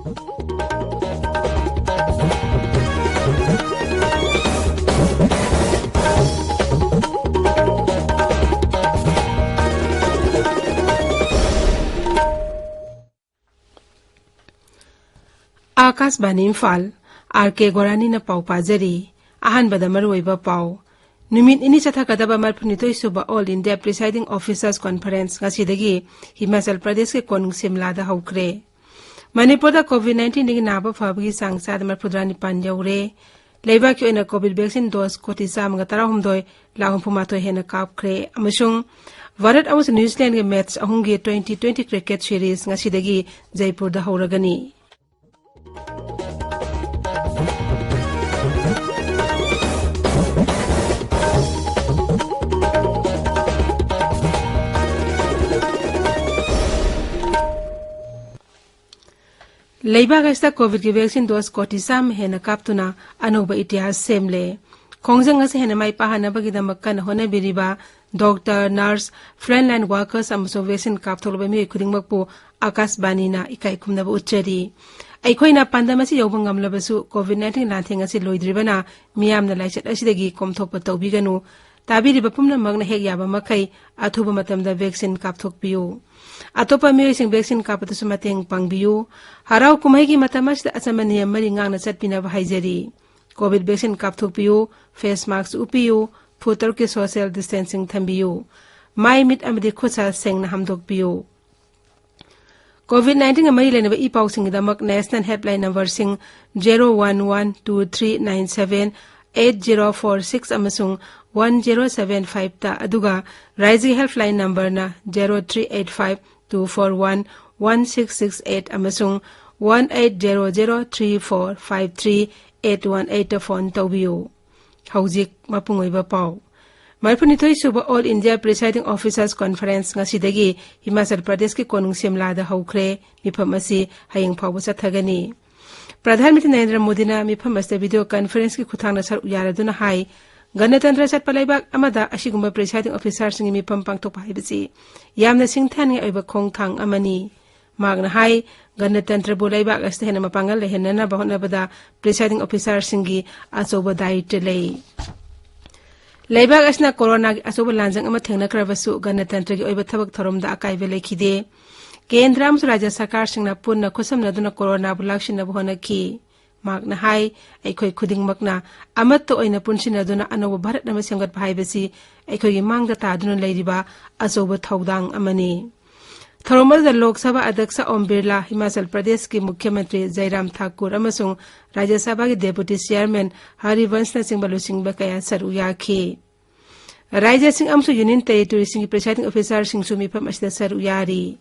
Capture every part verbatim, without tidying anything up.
ꯑꯥꯀꯥꯁꯕꯥꯅꯤ Imphal, R ꯀꯦ ꯒꯣꯔꯥꯅꯤꯅ ꯄꯥꯎ ꯄꯥꯖꯔꯤ꯫ ꯑꯍꯥꯟꯕꯗ ꯃꯔꯨꯑꯣꯏꯕ ꯄꯥꯎ꯫ ꯅꯨꯃꯤꯠ ꯅꯤꯅꯤ ꯆꯠꯊꯒꯗꯕ ꯃꯔꯤꯐꯨꯅꯤꯊꯣꯏ ꯁꯨꯕ All India Presiding Officers Conference ꯉꯁꯤꯗꯒꯤ ꯍꯤꯃꯥꯆꯜ ꯄ꯭ꯔꯗꯦꯁꯀꯤ ꯀꯣꯅꯨꯡ ꯁꯤꯝꯂꯥꯗ ꯍꯧꯈ꯭ꯔꯦ꯫ ꯃꯅꯤꯄꯨꯔꯗ COVID nineteenꯗꯒꯤ ꯅꯥꯕ ꯐꯕꯒꯤ ꯆꯥꯡ ꯆꯥꯗ ꯃꯔꯤꯐꯨꯇꯔꯥ ꯅꯤꯄꯥꯟ ꯌꯧꯔꯦ꯫ ꯂꯩꯕꯥꯛꯀꯤ ꯑꯣꯏꯅ COVID vaccine dose ꯀꯣꯇꯤ ꯆꯥꯝꯃꯒ ꯇꯔꯥꯍꯨꯝꯗꯣꯏ ꯂꯥꯈ ꯍꯨꯝꯐꯨ ꯃꯥꯊꯣꯏ ꯍꯦꯟꯅ ꯀꯥꯞꯈ꯭ꯔꯦ ꯑꯃꯁꯨꯡ ꯚꯥꯔꯠ ꯑꯃꯁꯨꯡ ꯅ꯭ꯌꯨꯖꯤꯂꯦꯟꯗꯒꯤ ꯃꯦꯆ ꯑꯍꯨꯝꯒꯤ twenty twenty cricket series ꯉꯁꯤꯗꯒꯤ ꯖꯩꯄꯨꯔꯗ ꯍꯧꯔꯒꯅꯤ꯫ ꯂꯩꯕꯥꯛ ꯑꯁꯤꯗ COVIDꯀꯤ vaccine dose ꯀꯣꯇꯤ ꯆꯥꯝꯃ ꯍꯦꯟꯅ ꯀꯥꯞꯇꯨꯅ ꯑꯅꯧꯕ ꯏꯇꯤꯍꯥꯁ ꯁꯦꯝꯂꯦ꯫ ꯈꯣꯡꯖꯪ ꯑꯁꯤ ꯍꯦꯟꯅ ꯃꯥꯏ ꯄꯥꯛꯍꯟꯅꯕꯒꯤꯗꯃꯛ ꯀꯟꯅ ꯍꯣꯠꯅꯕꯤꯔꯤꯕ doctor, nurse, frontline workers ꯑꯃꯁꯨꯡ vaccine ꯀꯥꯞꯊꯣꯛꯂꯕ ꯃꯤꯑꯣꯏ ꯈꯨꯗꯤꯡꯃꯛꯄꯨ ꯑꯥꯀꯥꯁꯕꯥꯅꯤꯅ ꯏꯀꯥꯏ ꯈꯨꯝꯅꯕ ꯎꯠꯆꯔꯤ꯫ ꯑꯩꯈꯣꯏꯅ ꯄꯥꯟꯗꯝ ꯑꯁꯤ ꯌꯧꯕ ꯉꯝꯂꯕꯁꯨ COVID nineteen ꯂꯥꯟꯊꯦꯡ ꯑꯁꯤ ꯂꯣꯏꯗ꯭ꯔꯤꯕꯅ ꯃꯤꯌꯥꯝꯅ ꯂꯥꯏꯆꯠ ꯑꯁꯤꯗꯒꯤ ꯀꯣꯝꯊꯣꯛꯄ ꯇꯧꯕꯤꯒꯅꯨ꯫ ꯇꯥꯕꯤꯔꯤꯕ ꯄꯨꯝꯅꯃꯛꯅ ꯍꯦꯛ ꯌꯥꯕ ꯃꯈꯩ ꯑꯊꯨꯕ ꯃꯇꯝꯗ vaccine ꯀꯥꯞꯊꯣꯛꯄꯤꯌꯨ꯫ ꯑꯇꯣꯞꯄ ꯃꯤꯑꯣꯏꯁꯤꯡ vaccine ꯀꯥꯞꯄꯗꯁꯨ ꯃꯇꯦꯡ ꯄꯥꯡꯕꯤꯌꯨ꯫ ꯍꯔꯥꯎ ꯀꯨꯝꯍꯩꯒꯤ ꯃꯇꯝ ꯑꯁꯤꯗ ꯑꯆꯝꯕ ꯅꯤꯌꯝ ꯃꯔꯤ ꯉꯥꯛꯅ ꯆꯠꯄꯤꯅꯕ ꯍꯥꯏꯖꯔꯤ꯫ COVID vaccine ꯀꯥꯞꯊꯣꯛꯄꯤꯌꯨ, face mask ꯎꯞꯄꯤꯌꯨ, foot ꯇꯔꯨꯛꯀꯤ social distancing ꯊꯝꯕꯤꯌꯨ꯫ ꯃꯥꯏ ꯃꯤꯠ ꯑꯃꯗꯤ ꯈꯨꯠ ꯁꯥ ꯁꯦꯡꯅ ꯍꯥꯝꯗꯣꯛꯄꯤꯌꯨ꯫ COVID nineteenꯒ ꯃꯔꯤ ꯂꯩꯅꯕ E ꯄꯥꯎꯁꯤꯡꯒꯤꯗꯃꯛ national helpline numberꯁꯤꯡ zero one one two three nine seven eight zero four six ꯑꯃꯁꯨꯡ one zero seven fiveꯇ, ꯑꯗꯨꯒ ꯔꯥꯏꯖ꯭ꯌꯒꯤ helpline numberꯅ zero three eight five two four one one six six eight ꯑꯃꯁꯨꯡ one eight zero zero three four five three eight one eightꯇ phone ꯇꯧꯕꯤꯌꯨ꯫ ꯍꯧꯖꯤꯛ ꯃꯄꯨꯡ ꯑꯣꯏꯕ ꯄꯥꯎ꯫ ꯃꯔꯤꯐꯨꯅꯤꯊꯣꯏ ꯁꯨꯕ All India Presiding Officers Conference ꯉꯁꯤꯗꯒꯤ ꯍꯤꯃꯥꯆꯜ ꯄ꯭ꯔꯗꯦꯁꯀꯤ ꯀꯣꯅꯨꯡ ꯁꯤꯝꯂꯥꯗ ꯍꯧꯈ꯭ꯔꯦ꯫ ꯃꯤꯐꯝ ꯑꯁꯤ ꯍꯌꯦꯡ ꯐꯥꯎꯕ ꯆꯠꯊꯒꯅꯤ꯫ ꯄ꯭ꯔꯙꯥꯟ ꯃꯟꯇ꯭ꯔꯤ ꯅꯔꯦꯟꯗ꯭ꯔ ꯃꯣꯗꯤꯅ ꯃꯤꯐꯝ ꯑꯁꯤꯗ video conferenceꯀꯤ ꯈꯨꯠꯊꯥꯡꯗ ꯁꯔꯨꯛ ꯌꯥꯔꯗꯨꯅ ꯍꯥꯏ, ꯒꯅꯇꯟꯇ꯭ꯔ ꯆꯠꯄ ꯂꯩꯕꯥꯛ ꯑꯃꯗ ꯑꯁꯤꯒꯨꯝꯕ presiding officerꯁꯤꯡꯒꯤ ꯃꯤꯐꯝ ꯄꯥꯡꯊꯣꯛꯄ ꯍꯥꯏꯕꯁꯤ ꯌꯥꯝꯅ ꯁꯤꯡꯊꯥꯅꯤꯡꯉꯥꯏ ꯑꯣꯏꯕ ꯈꯣꯡꯊꯥꯡ ꯑꯃꯅꯤ꯫ ꯃꯍꯥꯛꯅ ꯍꯥꯏ, ꯒꯅꯇꯟꯇ꯭ꯔꯕꯨ ꯂꯩꯕꯥꯛ ꯑꯁꯤꯗ ꯍꯦꯟꯅ ꯃꯄꯥꯡꯒꯜ ꯂꯩꯍꯟꯅꯅꯕ ꯍꯣꯠꯅꯕꯗ presiding officerꯁꯤꯡꯒꯤ ꯑꯆꯧꯕ ꯗꯥꯌꯤꯠꯇ ꯂꯩ꯫ ꯂꯩꯕꯥꯛ ꯑꯁꯤꯅ ꯀꯣꯔꯣꯅꯥꯒꯤ ꯑꯆꯧꯕ ꯂꯥꯟꯖꯪ ꯑꯃ ꯊꯦꯡꯅꯈ꯭ꯔꯕꯁꯨ ꯒꯅꯇꯟꯇ꯭ꯔꯒꯤ ꯑꯣꯏꯕ ꯊꯕꯛ ꯊꯧꯔꯝꯗ ꯑꯀꯥꯏꯕ ꯂꯩꯈꯤꯗꯦ꯫ ꯀꯦꯟꯗ꯭ꯔ ꯑꯃꯁꯨꯡ ꯔꯥꯖ꯭ꯌ ꯁꯔꯀꯥꯔꯁꯤꯡꯅ ꯄꯨꯟꯅ ꯈꯨꯠꯁꯝꯅꯗꯨꯅ ꯀꯣꯔꯣꯅꯥꯕꯨ ꯂꯥꯛꯁꯤꯟꯅꯕ ꯍꯣꯠꯅꯈꯤ꯫ ꯃꯍꯥꯛꯅ ꯍꯥꯏ, ꯑꯩꯈꯣꯏ ꯈꯨꯗꯤꯡꯃꯛꯅ ꯑꯃꯠꯇ ꯑꯣꯏꯅ ꯄꯨꯟꯁꯤꯟꯅꯗꯨꯅ ꯑꯅꯧꯕ ꯚꯥꯔꯠ ꯑꯃ ꯁꯦꯝꯒꯠꯄ ꯍꯥꯏꯕꯁꯤ ꯑꯩꯈꯣꯏꯒꯤ ꯃꯥꯡꯗ ꯇꯥꯗꯨꯅ ꯂꯩꯔꯤꯕ ꯑꯆꯧꯕ ꯊꯧꯗꯥꯡ ꯑꯃꯅꯤ꯫ ꯊꯧꯔꯝ ꯑꯗꯨꯗ ꯂꯣꯛ ꯁꯚꯥ ꯑꯗ꯭ꯌꯛꯁ ꯑꯣꯝ ꯕꯤꯔꯂꯥ, ꯍꯤꯃꯥꯆꯜ ꯄ꯭ꯔꯗꯦꯁꯀꯤ ꯃꯨꯈ꯭ꯌ ꯃꯟꯇ꯭ꯔꯤ ꯖꯩꯔꯥꯝ ꯊꯥꯀꯨꯔ ꯑꯃꯁꯨꯡ ꯔꯥꯖ꯭ꯌ ꯁꯚꯥꯒꯤ ꯗꯦꯄꯨꯇꯤ ꯆꯤꯌꯔꯃꯦꯟ ꯍꯔꯤꯕꯟꯁꯅꯆꯤꯡꯕ ꯂꯨꯆꯤꯡꯕ ꯀꯌꯥ ꯁꯔꯨꯛ ꯌꯥꯈꯤ꯫ ꯔꯥꯖ꯭ꯌꯁꯤꯡ ꯑꯃꯁꯨꯡ ꯌꯨꯅꯤꯌꯟ ꯇꯦꯔꯤꯇꯣꯔꯤꯁꯤꯡꯒꯤ presiding officerꯁꯤꯡꯁꯨ ꯃꯤꯐꯝ ꯑꯁꯤꯗ ꯁꯔꯨꯛ ꯌꯥꯔꯤ꯫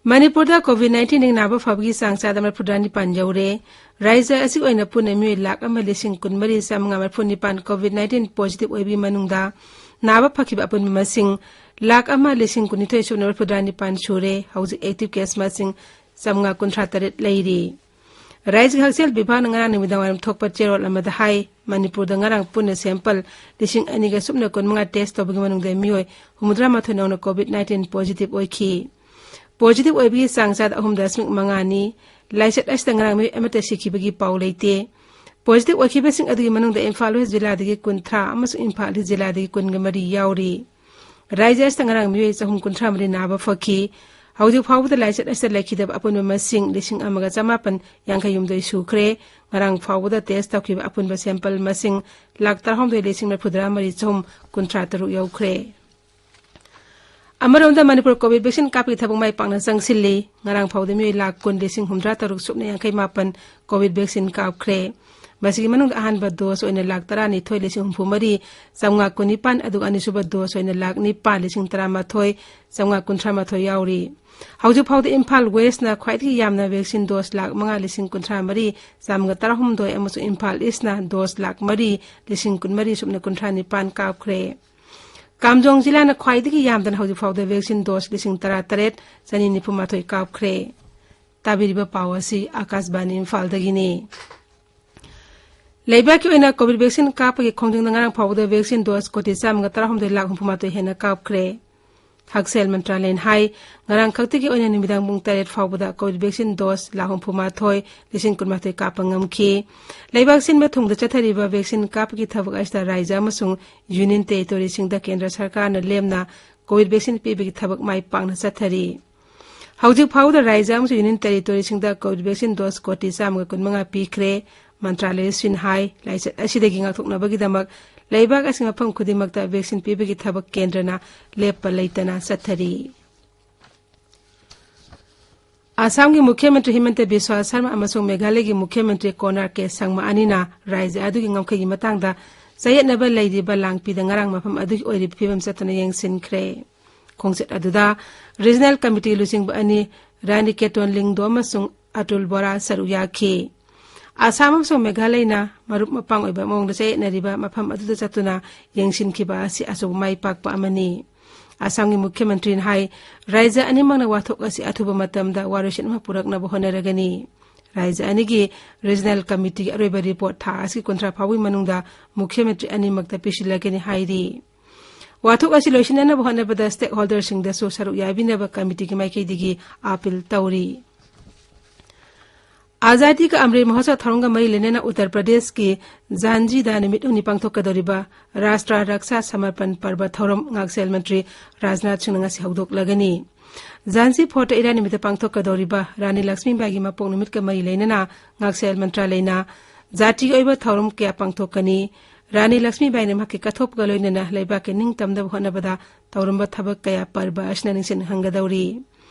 ꯃꯅꯤꯄꯨꯔꯗ COVID nineteen ꯅꯥꯕ ꯐꯕꯒꯤ ꯆꯥꯡ ꯆꯥꯗ ꯃꯔꯤꯐꯨꯇꯔꯥ ꯅꯤꯄꯥꯟ ꯌꯧꯔꯦ꯫ ꯔꯥꯖ꯭ꯌ ꯑꯁꯤꯒꯤ ꯑꯣꯏꯅ ꯄꯨꯟꯅ ꯃꯤꯑꯣꯏ ꯂꯥꯈ ꯑꯃ ꯂꯤꯁꯤꯡ ꯀꯨꯟꯃꯔꯤ ꯆꯥꯃꯉꯥ ꯃꯔꯤꯐꯨ ꯅꯤꯄꯥꯟ COVID nineteen positive ꯑꯣꯏꯕꯒꯤ ꯃꯅꯨꯡꯗ ꯅꯥꯕ ꯐꯈꯤꯕ ꯑꯄꯨꯟꯕ ꯃꯁꯤꯡ ꯂꯥꯈ ꯑꯃ ꯂꯤꯁꯤꯡ ꯀꯨꯟꯅꯤꯊꯣꯏ ꯁꯨꯞꯅ ꯃꯔꯤꯐꯨꯇꯔꯥ ꯅꯤꯄꯥꯟ ꯁꯨꯔꯦ꯫ ꯍꯧꯖꯤꯛ active case ꯃꯁꯤꯡ ꯆꯥꯃꯉꯥ ꯀꯨꯟꯊ꯭ꯔꯥ ꯇꯔꯦꯠ ꯂꯩꯔꯤ꯫ ꯔꯥꯖ꯭ꯌꯒꯤ ꯍꯛꯁꯦꯜ ꯕꯤꯚꯥꯒꯅ ꯉꯔꯥꯡ ꯅꯨꯃꯤꯗꯥꯡꯋꯥꯏꯔꯝ ꯊꯣꯛꯄ ꯆꯦꯔꯣꯜ ꯑꯃꯗ ꯍꯥꯏ, ꯃꯅꯤꯄꯨꯔꯗ ꯉꯔꯥꯡ ꯄꯨꯟꯅ sample ꯂꯤꯁꯤꯡ ꯑꯅꯤꯒ ꯁꯨꯞꯅ ꯀꯨꯟꯃꯉꯥ test ꯇꯧꯕꯒꯤ ꯃꯅꯨꯡꯗ ꯃꯤꯑꯣꯏ ꯍꯨꯝꯐꯨꯇꯔꯥ ꯃꯥꯊꯣꯏ ꯅꯧꯅ COVID nineteen positive ꯑꯣꯏꯈꯤ꯫ Positive ꯑꯣꯏꯕꯒꯤ ꯆꯥꯡ ꯆꯥꯗ ꯑꯍꯨꯝ ꯗꯁꯃꯤꯛ ꯃꯉꯥꯅꯤ꯫ ꯂꯥꯏꯆꯠ ꯑꯁꯤꯗ ꯉꯔꯥꯡ ꯃꯤꯑꯣꯏ ꯑꯃꯠꯇ ꯁꯤꯈꯤꯕꯒꯤ ꯄꯥꯎ ꯂꯩꯇꯦ꯫ Positive ꯑꯣꯏꯈꯤꯕꯁꯤꯡ ꯑꯗꯨꯒꯤ ꯃꯅꯨꯡꯗ ꯏꯝꯐꯥꯜ ꯋꯦꯁ ꯖꯤꯂꯥꯗꯒꯤ ꯀꯨꯟꯊ꯭ꯔꯥ ꯑꯃꯁꯨꯡ ꯏꯝꯐꯥꯜ ꯏꯁ ꯖꯤꯂꯥꯗꯒꯤ ꯀꯨꯟꯒ ꯃꯔꯤ ꯌꯥꯎꯔꯤ꯫ ꯔꯥꯖ꯭ꯌ ꯑꯁꯤꯗ ꯉꯔꯥꯡ ꯃꯤꯑꯣꯏ ꯆꯍꯨꯝ ꯀꯨꯟꯊ꯭ꯔꯥ ꯃꯔꯤ ꯅꯥꯕ ꯐꯈꯤ꯫ ꯍꯧꯖꯤꯛ ꯐꯥꯎꯕꯗ ꯂꯥꯏꯆꯠ ꯑꯁꯤꯗ ꯂꯩꯈꯤꯗꯕ ꯑꯄꯨꯟꯕ ꯃꯁꯤꯡ ꯂꯤꯁꯤꯡ ꯑꯃꯒ ꯆꯃꯥꯄꯟ ꯌꯥꯡꯈꯩ ꯍꯨꯝꯗꯣꯏ ꯁꯨꯈ꯭ꯔꯦ꯫ ꯉꯔꯥꯡ ꯐꯥꯎꯕꯗ test ꯇꯧꯈꯤꯕ ꯑꯄꯨꯟꯕ sample ꯃꯁꯤꯡ ꯂꯥꯈ ꯇꯔꯥꯍꯨꯝꯗꯣꯏ ꯂꯤꯁꯤꯡ ꯃꯔꯤꯐꯨꯇꯔꯥ ꯃꯔꯤ ꯆꯍꯨꯝ ꯀꯨꯟꯊ꯭ꯔꯥ ꯇꯔꯨꯛ ꯌꯧꯈ꯭ꯔꯦ꯫ ꯑꯃꯔꯣꯝꯗ ꯃꯅꯤꯄꯨꯔ COVID vaccine ꯀꯥꯞꯄꯒꯤ ꯊꯕꯛ ꯃꯥꯏ ꯄꯥꯛꯅ ꯆꯪꯁꯤꯜꯂꯤ꯫ ꯉꯔꯥꯡ ꯐꯥꯎꯗ ꯃꯤꯑꯣꯏ ꯂꯥꯈ ꯀꯨꯟ ꯂꯤꯁꯤꯡ ꯍꯨꯝꯐꯨꯇꯔꯥ ꯇꯔꯨꯛ ꯁꯨꯞꯅ ꯌꯥꯡꯈꯩ ꯃꯥꯄꯟ COVID vaccine ꯀꯥꯞꯈ꯭ꯔꯦ꯫ ꯃꯁꯤꯒꯤ ꯃꯅꯨꯡꯗ ꯑꯍꯥꯟꯕ dose ꯑꯣꯏꯅ ꯂꯥꯈ ꯇꯔꯥꯅꯤꯊꯣꯏ ꯂꯤꯁꯤꯡ ꯍꯨꯝꯐꯨ ꯃꯔꯤ ꯆꯥꯃꯉꯥ ꯀꯨꯟꯅꯤꯄꯥꯟ, ꯑꯗꯨꯒ ꯑꯅꯤꯁꯨꯕ dose ꯑꯣꯏꯅ ꯂꯥꯈ ꯅꯤꯄꯥꯟ ꯂꯤꯁꯤꯡ ꯇꯔꯥꯃꯥꯊꯣꯏ ꯆꯥꯃꯉꯥ ꯀꯨꯟꯊ꯭ꯔꯥ ꯃꯥꯊꯣꯏ ꯌꯥꯎꯔꯤ꯫ ꯍꯧꯖꯤꯛ ꯐꯥꯎꯗ ꯏꯝꯐꯥꯜ ꯋꯦꯁꯅ ꯈ꯭ꯋꯥꯏꯗꯒꯤ ꯌꯥꯝꯅ vaccine dose ꯂꯥꯈ ꯃꯉꯥ ꯂꯤꯁꯤꯡ ꯀꯨꯟꯊ꯭ꯔꯥ ꯃꯔꯤ ꯆꯥꯝꯃꯒ ꯇꯔꯥꯍꯨꯝꯗꯣꯏ ꯑꯃꯁꯨꯡ ꯏꯝꯐꯥꯜ ꯏꯁꯅ dose ꯂꯥꯈ ꯃꯔꯤ ꯂꯤꯁꯤꯡ ꯀꯨꯟꯃꯔꯤ ꯁꯨꯞꯅ ꯀꯨꯟꯊ꯭ꯔꯥ ꯅꯤꯄꯥꯟ ꯀꯥꯞꯈ꯭ꯔꯦ꯫ ꯀꯥꯝꯖꯣꯡ ꯖꯤꯂꯥꯅ ꯈ꯭ꯋꯥꯏꯗꯒꯤ ꯌꯥꯝꯗꯅ ꯍꯧꯖꯤꯛ ꯐꯥꯎꯗ vaccine dose ꯂꯤꯁꯤꯡ ꯇꯔꯥ ꯇꯔꯦꯠ ꯆꯅꯤ ꯅꯤꯐꯨ ꯃꯥꯊꯣꯏ ꯀꯥꯞꯈ꯭ꯔꯦ꯫ ꯇꯥꯕꯤꯔꯤꯕ ꯄꯥꯎ ꯑꯁꯤ ꯑꯥꯀꯥꯁꯕꯥꯅꯤ ꯏꯝꯐꯥꯜꯗꯒꯤꯅꯤ꯫ ꯂꯩꯕꯥꯛꯀꯤ ꯑꯣꯏꯅ COVID vaccine ꯀꯥꯞꯄꯒꯤ ꯈꯣꯡꯖꯪꯗ ꯉꯔꯥꯡ ꯐꯥꯎꯕꯗ vaccine dose ꯀꯣꯇꯤ ꯆꯥꯝꯃꯒ ꯇꯔꯥꯍꯨꯝꯗꯣꯏ ꯂꯥꯈ ꯍꯨꯝꯐꯨ ꯃꯥꯊꯣꯏ ꯍꯦꯟꯅ ꯀꯥꯞꯈ꯭ꯔꯦ꯫ ꯍꯛꯁꯦꯜ ꯃꯟꯇ꯭ꯔꯥꯂꯌꯅ ꯍꯥꯏ, ꯉꯔꯥꯡ ꯈꯛꯇꯒꯤ ꯑꯣꯏꯅ ꯅꯨꯃꯤꯗꯥꯡ ꯄꯨꯡ ꯇꯔꯦꯠ ꯐꯥꯎꯕꯗ ꯀꯣꯚꯤꯗ ꯚꯦꯛꯁꯤꯟ ꯗꯣꯁ ꯂꯥꯈ ꯍꯨꯝꯐꯨ ꯃꯥꯊꯣꯏ, ꯂꯤꯁꯤꯡ ꯀꯨꯟꯃꯥꯊꯣꯏ ꯀꯥꯞꯄ ꯉꯝꯈꯤ꯫ ꯂꯩꯕꯥꯛ ꯁꯤꯟꯕ ꯊꯨꯡꯗ ꯆꯠꯊꯔꯤꯕ ꯚꯦꯛꯁꯤꯟ ꯀꯥꯞꯄꯒꯤ ꯊꯕꯛ ꯑꯁꯤꯗ ꯔꯥꯖ꯭ꯌ ꯑꯃꯁꯨꯡ ꯌꯨꯅꯤꯌꯟ ꯇꯦꯔꯤꯇꯣꯔꯤꯁꯤꯡꯗ ꯀꯦꯟꯗ꯭ꯔ ꯁꯔꯀꯥꯔꯅ ꯂꯦꯝꯅ ꯀꯣꯚꯤꯗ ꯚꯦꯛꯁꯤꯟ ꯄꯤꯕꯒꯤ ꯊꯕꯛ ꯃꯥꯏ ꯄꯥꯛꯅ ꯆꯠꯊꯔꯤ꯫ ꯍꯧꯖꯤꯛ ꯐꯥꯎꯕꯗ ꯔꯥꯖ꯭ꯌ ꯑꯃꯁꯨꯡ ꯌꯨꯅꯤꯌꯟ ꯇꯦꯔꯤꯇꯣꯔꯤꯁꯤꯡꯗ ꯀꯣꯚꯤꯗ ꯚꯦꯛꯁꯤꯟ ꯗꯣꯁ ꯀꯣꯇꯤ ꯆꯥꯝꯃꯒ ꯀꯨꯟꯃꯉꯥ ꯄꯤꯈ꯭ꯔꯦ꯫ ꯃꯟꯇ꯭ꯔꯥꯂꯌ ꯑꯁꯤꯅ ꯍꯥꯏ, ꯂꯥꯏꯆꯠ ꯑꯁꯤꯗꯒꯤ ꯉꯥꯛꯊꯣꯛꯅꯕꯒꯤꯗꯃꯛ ꯂꯩꯕꯥꯛ ꯑꯁꯤꯒꯤ ꯃꯐꯝ ꯈꯨꯗꯤꯡꯃꯛꯇ ꯚꯦꯛꯁꯤꯟ ꯄꯤꯕꯒꯤ ꯊꯕꯛ ꯀꯦꯟꯗ꯭ꯔꯅ ꯂꯦꯞꯄ ꯂꯩꯇꯅ ꯆꯠꯊꯔꯤ꯫ ꯑꯁꯥꯝꯒꯤ ꯃꯨꯈ꯭ꯌ ꯃꯟꯇ꯭ꯔꯤ ꯍꯤꯃꯟꯇ ꯕꯤꯁ꯭ꯋꯥ ꯁꯔꯃ ꯑꯃꯁꯨꯡ ꯃꯦꯘꯥꯂꯌꯒꯤ ꯃꯨꯈ꯭ꯌ ꯃꯟꯇ꯭ꯤ ꯀꯣꯅꯥꯔ ꯀꯦ ꯁꯪꯃ ꯑꯅꯤꯅ ꯔꯥꯖ꯭ꯌ ꯑꯗꯨꯒꯤ ꯉꯝꯈꯩꯒꯤ ꯃꯇꯥꯡꯗ ꯆꯌꯦꯠꯅꯕ ꯂꯩꯔꯤꯕ ꯂꯥꯡꯄꯤꯗ ꯉꯔꯥꯡ ꯃꯐꯝ ꯑꯗꯨꯒꯤ ꯑꯣꯏꯔꯤꯕ ꯐꯤꯕꯝ ꯆꯠꯇꯨꯅ ꯌꯦꯡꯁꯤꯟꯈ꯭ꯔꯦ꯫ ꯈꯣꯡꯆꯠ ꯑꯗꯨꯗ ꯔꯤꯖꯅꯦꯜ ꯀꯃꯤꯇꯤ ꯂꯨꯆꯤꯡꯕ ꯑꯅꯤ, ꯔꯥꯅꯤ ꯀꯦꯇꯣꯟ ꯂꯤꯡꯗꯣ ꯑꯃꯁꯨꯡ ꯑꯇꯨꯜ ꯕꯣꯔꯥ ꯁꯔꯨꯛ ꯌꯥꯈꯤ꯫ ꯑꯁꯥꯝ ꯑꯃꯁꯨꯡ ꯃꯦꯘꯥꯂꯌꯅ ꯃꯔꯨꯞ ꯃꯄꯥꯡ ꯑꯣꯏꯕ ꯃꯑꯣꯡꯗ ꯆꯌꯦꯠꯅꯔꯤꯕ ꯃꯐꯝ ꯑꯗꯨꯗ ꯆꯠꯇꯨꯅ ꯌꯦꯡꯁꯤꯟꯈꯤꯕ ꯑꯁꯤ ꯑꯆꯧꯕ ꯃꯥꯏ ꯄꯥꯛꯄ ꯑꯃꯅꯤ꯫ ꯑꯁꯥꯝꯒꯤ ꯃꯨꯈ꯭ꯌ ꯃꯟꯇ꯭ꯔꯤꯅ ꯍꯥꯏ, ꯔꯥꯖ꯭ꯌ ꯑꯅꯤꯃꯛꯅ ꯋꯥꯊꯣꯛ ꯑꯁꯤ ꯑꯊꯨꯕ ꯃꯇꯝꯗ ꯋꯥꯔꯣꯏꯁꯤꯟ ꯑꯃ ꯄꯨꯔꯛꯅꯕ ꯍꯣꯠꯅꯔꯒꯅꯤ꯫ ꯔꯥꯖ꯭ꯌ ꯑꯅꯤꯒꯤ ꯔꯤꯖꯅꯦꯜ ꯀꯃꯤꯇꯤꯒꯤ ꯑꯔꯣꯏꯕ ꯔꯤꯄꯣꯔꯠ ꯊꯥ ꯑꯁꯤꯒꯤ ꯀꯨꯟꯊ꯭ꯔꯥ ꯐꯥꯎꯕꯒꯤ ꯃꯅꯨꯡꯗ ꯃꯨꯈ꯭ꯌ ꯃꯟꯇ꯭ꯔꯤ ꯑꯅꯤꯃꯛꯇ ꯄꯤꯁꯤꯜꯂꯒꯅꯤ ꯍꯥꯏꯔꯤ꯫ ꯋꯥꯊꯣꯛ ꯑꯁꯤ ꯂꯣꯏꯁꯤꯟꯅꯅꯕ ꯍꯣꯠꯅꯕꯗ ꯁ꯭ꯇꯦꯛꯍꯣꯜꯗꯔꯁꯤꯡꯗꯁꯨ ꯁꯔꯨꯛ ꯌꯥꯕꯤꯅꯕ ꯀꯃꯤꯇꯤꯒꯤ ꯃꯥꯏꯀꯩꯗꯒꯤ ꯑꯥꯄꯤꯜ ꯇꯧꯔꯤ꯫ ꯑꯖꯥꯗꯤ ꯀꯥ ꯑꯃ꯭ꯔꯤꯠ ꯃꯍꯣꯠꯁꯕ ꯊꯧꯔꯝꯒ ꯃꯔꯤ ꯂꯩꯅꯅ ꯎꯠꯇꯔ ꯄ꯭ꯔꯗꯦꯁꯀꯤ ꯖꯥꯟꯖꯤꯗ ꯅꯨꯃꯤꯠ ꯍꯨꯝꯅꯤ ꯄꯥꯡꯊꯣꯛꯀꯗꯧꯔꯤꯕ ꯔꯥꯁꯇ꯭ꯔ ꯔꯛꯁꯥ ꯁꯃꯔꯄꯟ ꯄꯔꯕ ꯊꯧꯔꯝ ꯉꯥꯛꯁꯦꯜ ꯃꯟꯇ꯭ꯔꯤ ꯔꯥꯖꯅꯥꯊ ꯁꯤꯡꯅ ꯉꯁꯤ ꯍꯧꯗꯣꯛꯂꯒꯅꯤ꯫ ꯖꯥꯟꯖꯤ ꯐꯣꯔꯠꯇ ꯏꯔꯥꯏ ꯅꯨꯃꯤꯠꯇ ꯄꯥꯡꯊꯣꯛꯀꯗꯧꯔꯤꯕ ꯔꯥꯅꯤ ꯂꯛꯁꯃꯤꯕꯥꯏꯒꯤ ꯃꯄꯣꯛ ꯅꯨꯃꯤꯠꯀ ꯃꯔꯤ ꯂꯩꯅꯅ ꯉꯥꯛꯁꯦꯜ ꯃꯟꯇ꯭ꯔꯥꯂꯌꯅ ꯖꯥꯇꯤꯒꯤ ꯑꯣꯏꯕ ꯊꯧꯔꯝ ꯀꯌꯥ ꯄꯥꯡꯊꯣꯛꯀꯅꯤ꯫ ꯔꯥꯅꯤ ꯂꯛꯁꯃꯤꯕꯥꯏꯅ ꯃꯍꯥꯛꯀꯤ ꯀꯠꯊꯣꯛꯄꯒ ꯂꯣꯏꯅꯅ ꯂꯩꯕꯥꯛꯀꯤ ꯅꯤꯡꯇꯝꯅꯕ ꯍꯣꯠꯅꯕꯗ ꯇꯧꯔꯝꯕ ꯊꯕꯛ ꯀꯌꯥ ꯄꯔꯕ ꯑꯁꯤꯅ ꯅꯤꯡꯁꯤꯡꯍꯟꯒꯗꯧꯔꯤ꯫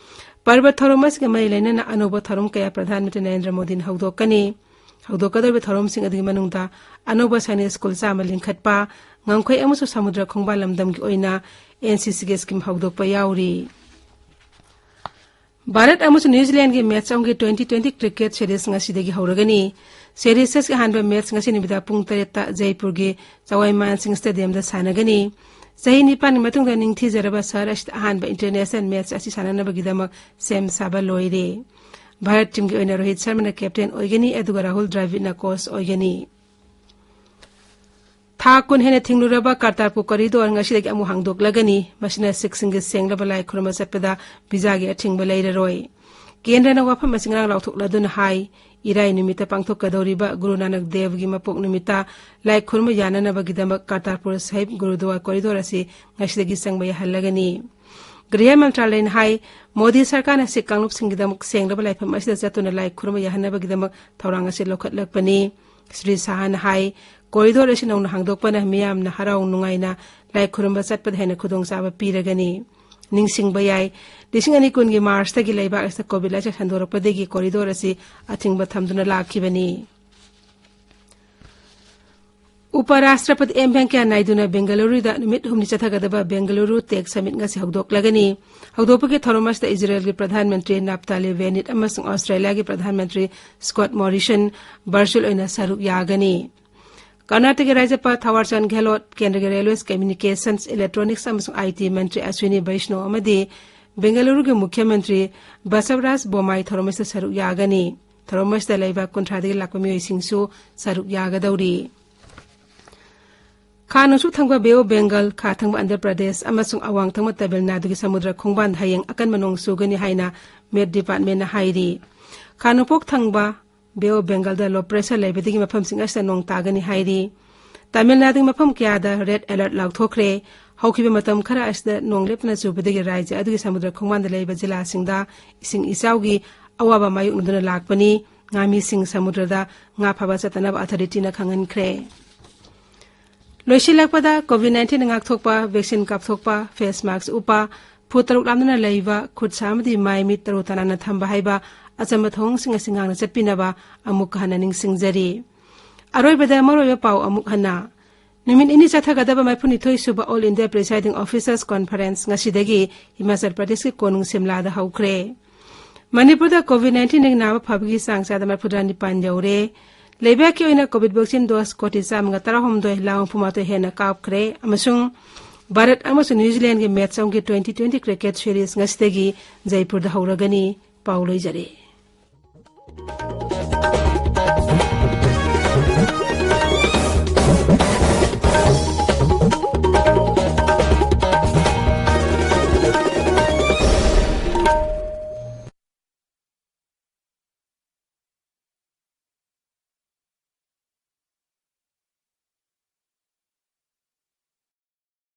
ꯄꯔꯕ ꯊꯧꯔꯝ ꯑꯁꯤꯒ ꯃꯔꯤ ꯂꯩꯅꯅ ꯑꯅꯧꯕ ꯊꯧꯔꯝ ꯀꯌꯥ ꯄ꯭ꯔꯙꯥꯟ ꯃꯟꯇ꯭ꯔꯤ ꯅꯔꯦꯟꯗ꯭ꯔ ꯃꯣꯗꯤꯅ ꯍꯧꯗꯣꯛꯀꯅꯤ꯫ ꯍꯧꯗꯣꯛꯀꯗꯧꯔꯤꯕ ꯊꯧꯔꯝꯁꯤꯡ ꯑꯗꯨꯒꯤ ꯃꯅꯨꯡꯗ ꯑꯅꯧꯕ ꯁꯥꯏꯅꯤꯛ ꯁ꯭ꯀꯨꯜ ꯆꯥꯝꯃ ꯂꯤꯡꯈꯠꯄ, ꯉꯝꯈꯩ ꯑꯃꯁꯨꯡ ꯁꯃꯨꯗ꯭ꯔ ꯈꯣꯡꯕꯥꯜ ꯂꯝꯗꯝꯒꯤ ꯑꯣꯏꯅ ꯑꯦꯟ ꯁꯤ ꯁꯤꯒꯤ ꯁ꯭ꯀꯤꯝ ꯍꯧꯗꯣꯛꯄ ꯌꯥꯎꯔꯤ꯫ ꯚꯥꯔꯠ ꯑꯃꯁꯨꯡ ꯅ꯭ꯌꯨꯖꯤꯂꯦꯟꯗꯒꯤ ꯃꯦꯆ ꯑꯍꯨꯝꯒꯤ ꯇ꯭ꯋꯦꯟꯇꯤ ꯇ꯭ꯋꯦꯟꯇꯤ ꯀ꯭ꯔꯤꯀꯦꯠ ꯁꯦꯔꯤꯖ ꯉꯁꯤꯗꯒꯤ ꯍꯧꯔꯒꯅꯤ꯫ ꯁꯦꯔꯤꯖ ꯑꯁꯤꯒꯤ ꯑꯍꯥꯟꯕ ꯃꯦꯆ ꯉꯁꯤ ꯅꯨꯃꯤꯗꯥꯡ ꯄꯨꯡ ꯇꯔꯦꯠꯇ ꯖꯩꯄꯨꯔꯒꯤ ꯆꯋꯥꯏ ꯃꯥꯟ ꯁꯤꯡ ꯁ꯭ꯇꯦꯗꯤꯌꯝꯗ ꯁꯥꯟꯅꯒꯅꯤ꯫ ꯆꯍꯤ ꯅꯤꯄꯥꯟꯒꯤ ꯃꯇꯨꯡꯗ ꯅꯤꯡꯊꯤꯖꯔꯕ ꯁꯍꯔ ꯑꯁꯤꯗ ꯑꯍꯥꯟꯕ ꯏꯟꯇꯔꯅꯦꯁꯅꯦꯜ ꯃꯦꯆ ꯑꯁꯤ ꯁꯥꯟꯅꯅꯕꯒꯤꯗꯃꯛ ꯁꯦꯝ ꯁꯥꯕ ꯂꯣꯏꯔꯦ꯫ ꯚꯥꯔꯠ ꯇꯤꯝꯒꯤ ꯑꯣꯏꯅ ꯔꯣꯍꯤꯠ ꯁꯔꯃꯅ ꯀꯦꯞꯇꯦꯟ ꯑꯣꯏꯒꯅꯤ, ꯑꯗꯨꯒ ꯔꯥꯍꯨꯜ ꯗ꯭ꯔꯥꯕꯤꯗꯅ ꯀꯣꯆ ꯑꯣꯏꯒꯅꯤ꯫ ꯊꯥ ꯀꯨꯟ ꯍꯦꯟꯅ ꯊꯤꯡꯂꯨꯔꯕ ꯀꯔꯇꯥꯔꯄꯨꯔ ꯀꯣꯔꯤꯗꯣꯔ ꯉꯁꯤꯗꯒꯤ ꯑꯃꯨꯛ ꯍꯥꯡꯗꯣꯛꯂꯒꯅꯤ꯫ ꯃꯁꯤꯅ ꯁꯤꯈꯁꯤꯡꯒꯤ ꯁꯦꯡꯂꯕ ꯂꯥꯏ ꯈꯨꯔꯨꯝꯕ ꯆꯠꯄꯗ ꯚꯤꯖꯥꯒꯤ ꯑꯊꯤꯡꯕ ꯂꯩꯔꯔꯣꯏ꯫ ꯀꯦꯟꯗ꯭ꯔꯅ ꯋꯥꯐꯝ ꯑꯁꯤ ꯉꯔꯥꯡ ꯂꯥꯎꯊꯣꯛꯂꯗꯨꯅ ꯍꯥꯏ, ꯏꯔꯥꯏ ꯅꯨꯃꯤꯠꯇ ꯄꯥꯡꯊꯣꯛꯀꯗꯧꯔꯤꯕ ꯒꯨꯔꯨ ꯅꯥꯅꯛ ꯗꯦꯕꯒꯤ ꯃꯄꯣꯛ ꯅꯨꯃꯤꯠꯇ ꯂꯥꯏ ꯈꯨꯔꯨꯝꯕ ꯌꯥꯅꯅꯕꯒꯤꯗꯃꯛ ꯀꯔꯇꯥꯔꯄꯨꯔ ꯁꯥꯍꯤꯕ ꯒꯨꯔꯨꯗ꯭ꯋꯥꯔ ꯀꯣꯔꯤꯗꯣꯔ ꯑꯁꯤ ꯉꯁꯤꯗꯒꯤ ꯆꯪꯕ ꯌꯥꯍꯜꯂꯒꯅꯤ꯫ ꯒ꯭ꯔꯤꯍ ꯃꯟꯇ꯭ꯔꯥꯂꯌꯅ ꯍꯥꯏ, ꯃꯣꯗꯤ ꯁꯔꯀꯥꯔꯅ ꯁꯤꯈ ꯀꯥꯡꯂꯨꯞꯁꯤꯡꯒꯤꯗꯃꯛ ꯁꯦꯡꯂꯕ ꯂꯥꯏꯐꯝ ꯑꯁꯤꯗ ꯆꯠꯇꯨꯅ ꯂꯥꯏ ꯈꯨꯔꯨꯝꯕ ꯌꯥꯍꯟꯅꯕꯒꯤꯗꯃꯛ ꯊꯧꯔꯥꯡ ꯑꯁꯤ ꯂꯧꯈꯠꯂꯛꯄꯅꯤ꯫ ꯁ꯭ꯔꯤ ꯁꯥꯍꯅ ꯍꯥꯏ, ꯀꯣꯔꯤꯗꯣꯔ ꯑꯁꯤ ꯅꯧꯅ ꯍꯥꯡꯗꯣꯛꯄꯅ ꯃꯤꯌꯥꯝꯅ ꯍꯔꯥꯎ ꯅꯨꯡꯉꯥꯏꯅ ꯂꯥꯏ ꯈꯨꯔꯨꯝꯕ ꯆꯠꯄꯗ ꯍꯦꯟꯅ ꯈꯨꯗꯣꯡꯆꯥꯕ ꯄꯤꯔꯒꯅꯤ꯫ ꯅꯤꯡꯁꯤꯡꯕ ꯌꯥꯏ, ꯂꯤꯁꯤꯡ ꯑꯅꯤ ꯀꯨꯟꯒꯤ ꯃꯥꯔꯆꯇꯒꯤ ꯂꯩꯕꯥꯛ ꯑꯁꯤꯗ ꯀꯣꯚꯤꯗ ꯂꯥꯏꯆꯠ ꯁꯟꯗꯣꯔꯛꯄꯗꯒꯤ ꯀꯣꯔꯤꯗꯣꯔ ꯑꯁꯤ ꯑꯊꯤꯡꯕ ꯊꯝꯗꯨꯅ ꯂꯥꯛꯈꯤꯕꯅꯤ꯫ ꯎꯄ ꯔꯥꯁꯇ꯭ꯔꯄꯇꯤ ꯑꯦꯝ ꯚꯦꯡꯀꯌꯥ ꯅꯥꯏꯗꯨꯅ ꯕꯦꯡꯒꯂꯨꯔꯨꯗ ꯅꯨꯃꯤꯠ ꯍꯨꯝꯅꯤ ꯆꯠꯊꯒꯗꯕ ꯕꯦꯡꯒꯂꯨꯔꯨ ꯇꯦꯛ ꯁꯃꯤꯠ ꯉꯁꯤ ꯍꯧꯗꯣꯛꯂꯒꯅꯤ꯫ ꯍꯧꯗꯣꯛꯄꯒꯤ ꯊꯧꯔꯝ ꯑꯁꯤꯗ ꯏꯖꯔꯦꯜꯒꯤ ꯄ꯭ꯔꯙꯥꯟ ꯃꯟꯇ꯭ꯔꯤ ꯅꯥꯞꯇꯥꯂꯤ ꯕꯦꯅꯤꯠ ꯑꯃꯁꯨꯡ ꯑꯣꯁꯇ꯭ꯔꯦꯂꯤꯌꯥꯒꯤ ꯄ꯭ꯔꯙꯥꯟ ꯃꯟꯇ꯭ꯔꯤ ꯁ꯭ꯀꯣꯠ ꯃꯣꯔꯤꯁꯟ ꯚꯔꯆꯨꯑꯦꯜ ꯑꯣꯏꯅ ꯁꯔꯨꯛ ꯌꯥꯒꯅꯤ꯫ ꯀꯔꯅꯥꯇꯀꯒꯤ ꯔꯥꯖ꯭ꯌꯄꯥꯜ ꯊꯥꯋꯔꯆꯟꯗ ꯒꯦꯍꯂꯣꯠ, ꯀꯦꯟꯗ꯭ꯔꯒꯤ ꯔꯦꯜꯋꯦꯁ, ꯀꯝꯃ꯭ꯌꯨꯅꯤꯀꯦꯁꯟꯁ, ꯏꯂꯦꯛꯇ꯭ꯔꯣꯅꯤꯛꯁ ꯑꯃꯁꯨꯡ ꯑꯥꯏ ꯇꯤ ꯃꯟꯇ꯭ꯔꯤ ꯑꯁ꯭ꯋꯤꯅꯤ ꯕꯩꯁꯅꯣ ꯑꯃꯗꯤ ꯕꯦꯡꯒꯂꯨꯔꯨꯒꯤ ꯃꯨꯈ꯭ꯌ ꯃꯟꯇ꯭ꯔꯤ ꯕꯁꯕꯔꯥꯖ ꯕꯣꯃꯥꯏ ꯊꯧꯔꯝ ꯑꯁꯤꯗ ꯁꯔꯨꯛ ꯌꯥꯒꯅꯤ꯫ ꯊꯧꯔꯝ ꯑꯁꯤꯗ ꯂꯩꯕꯥꯛ ꯀꯨꯟꯊ꯭ꯔꯥꯗꯒꯤ ꯂꯥꯛꯄ ꯃꯤꯑꯣꯏꯁꯤꯡꯁꯨ ꯁꯔꯨꯛ ꯌꯥꯒꯗꯧꯔꯤ꯫ ꯈꯥ ꯅꯣꯡꯆꯨꯞ ꯊꯪꯕ ꯕꯦ ꯑꯣꯐ ꯕꯦꯡꯒꯜ, ꯈꯥ ꯊꯪꯕ ꯑꯟꯙ꯭ꯔ ꯄ꯭ꯔꯗꯦꯁ ꯑꯃꯁꯨꯡ ꯑꯋꯥꯡ ꯊꯪꯕ ꯇꯥꯃꯤꯜ ꯅꯥꯗꯨꯒꯤ ꯁꯃꯨꯗ꯭ꯔ ꯈꯣꯡꯕꯥꯟꯗ ꯍꯌꯦꯡ ꯑꯀꯟꯕ ꯅꯣꯡ ꯆꯨꯒꯅꯤ ꯍꯥꯏꯅ ꯃꯦꯠ ꯗꯤꯄꯥꯔꯠꯃꯦꯟꯅ ꯍꯥꯏꯔꯤ꯫ ꯈꯥ ꯅꯣꯡꯄꯣꯛ ꯊꯪꯕ ꯕꯦ ꯑꯣꯐ ꯕꯦꯡꯒꯜꯗ ꯂꯣ ꯄ꯭ꯔꯦꯁꯔ ꯂꯩꯕꯗꯒꯤ ꯃꯐꯝꯁꯤꯡ ꯑꯁꯤꯗ ꯅꯣꯡ ꯇꯥꯒꯅꯤ ꯍꯥꯏꯔꯤ꯫ ꯇꯥꯃꯤꯜ ꯅꯥꯗꯨꯒꯤ ꯃꯐꯝ ꯀꯌꯥꯗ ꯔꯦꯗ ꯑꯦꯂꯔꯠ ꯂꯥꯎꯊꯣꯛꯈ꯭ꯔꯦ꯫ ꯍꯧꯈꯤꯕ ꯃꯇꯝ ꯈꯔ ꯑꯁꯤꯗ ꯅꯣꯡ ꯂꯦꯞꯇꯅ ꯆꯨꯕꯗꯒꯤ ꯔꯥꯖ꯭ꯌ ꯑꯗꯨꯒꯤ ꯁꯃꯨꯗ꯭ꯔ ꯈꯣꯡꯕꯥꯟꯗ ꯂꯩꯕ ꯖꯤꯂꯥꯁꯤꯡꯗ ꯏꯁꯤꯡ ꯏꯆꯥꯎꯒꯤ ꯑꯋꯥꯕ ꯃꯥꯌꯣꯛꯅꯗꯨꯅ ꯂꯥꯛꯄꯅꯤ꯫ ꯉꯥꯃꯤꯁꯤꯡ ꯁꯃꯨꯗ꯭ꯔꯗ ꯉꯥ ꯐꯥꯕ ꯆꯠꯇꯅꯕ ꯑꯊꯣꯔꯤꯇꯤꯅ ꯈꯪꯍꯟꯈ꯭ꯔꯦ꯫ ꯂꯣꯏꯁꯤꯜꯂꯛꯄꯗ ꯀꯣꯚꯤꯗ ꯅꯥꯏꯟꯇꯤꯟ ꯉꯥꯛꯊꯣꯛꯄ, ꯚꯦꯛꯁꯤꯟ ꯀꯥꯞꯊꯣꯛꯄ, ꯐꯦꯁ ꯃꯥꯛꯁ ꯎꯞꯄ, ꯐꯨꯠ ꯇꯔꯨꯛ ꯂꯥꯞꯅꯅ ꯂꯩꯕ, ꯈꯨꯠ ꯁꯥ ꯑꯃꯗꯤ ꯃꯥꯏ ꯃꯤꯠ ꯇꯔꯨ ꯇꯅꯥꯟꯅ ꯊꯝꯕ ꯍꯥꯏꯕ ꯑꯆꯝꯕ ꯊꯧꯑꯣꯡꯁꯤꯡ ꯑꯁꯤ ꯉꯥꯛꯅ ꯆꯠꯄꯤꯅꯕ ꯑꯃꯨꯛꯀ ꯍꯟꯅ ꯅꯤꯡꯁꯤꯡꯖꯔꯤ꯫ ꯑꯔꯣꯏꯕꯗ ꯃꯔꯨꯑꯣꯏꯕ ꯄꯥꯎ ꯑꯃꯨꯛ ꯍꯟꯅ꯫ ꯅꯨꯃꯤꯠ ꯅꯤꯅꯤ ꯆꯠꯊꯒꯗꯕ ꯃꯔꯤꯐꯨꯅꯤꯊꯣꯏ ꯁꯨꯕ All India Presiding Officers Conference ꯉꯁꯤꯗꯒꯤ ꯍꯤꯃꯥꯆꯜ ꯄ꯭ꯔꯗꯦꯁꯀꯤ ꯀꯣꯅꯨꯡ ꯁꯤꯝꯂꯥꯗ ꯍꯧꯈ꯭ꯔꯦ꯫ ꯃꯅꯤꯄꯨꯔꯗ ꯀꯣꯚꯤꯗ ꯅꯥꯏꯟꯇꯤꯟꯗꯒꯤ ꯅꯥꯕ ꯐꯕꯒꯤ ꯆꯥꯡ ꯆꯥꯗ ꯃꯔꯤꯐꯨꯇꯔꯥ ꯅꯤꯄꯥꯟ ꯌꯧꯔꯦ꯫ ꯂꯩꯕꯥꯛꯀꯤ ꯑꯣꯏꯅ ꯀꯣꯚꯤꯗ ꯚꯦꯛꯁꯤꯟ ꯗꯣꯁ ꯀꯣꯇꯤ ꯆꯥꯝꯃꯒ ꯇꯔꯥꯍꯨꯝꯗꯣꯏ ꯂꯥꯈ ꯍꯨꯝꯐꯨꯃꯥꯊꯣꯏ ꯍꯦꯟꯅ ꯀꯥꯞꯈ꯭ꯔꯦ ꯑꯃꯁꯨꯡ ꯚꯥꯔꯠ ꯑꯃꯁꯨꯡ ꯅ꯭ꯌꯨꯖꯤꯂꯦꯟꯗꯒꯤ ꯃꯦꯠꯆ ꯑꯃꯒꯤ ꯇ꯭ꯋꯦꯟꯇꯤ ꯇ꯭ꯋꯦꯟꯇꯤ ꯀ꯭ꯔꯤꯀꯦꯠ ꯁꯤꯔꯤꯖ ꯉꯁꯤꯗꯒꯤ ꯖꯩꯄꯨꯔꯗ ꯍꯧꯔꯒꯅꯤ꯫ ꯄꯥꯎ ꯂꯣꯏꯖꯔꯦ꯫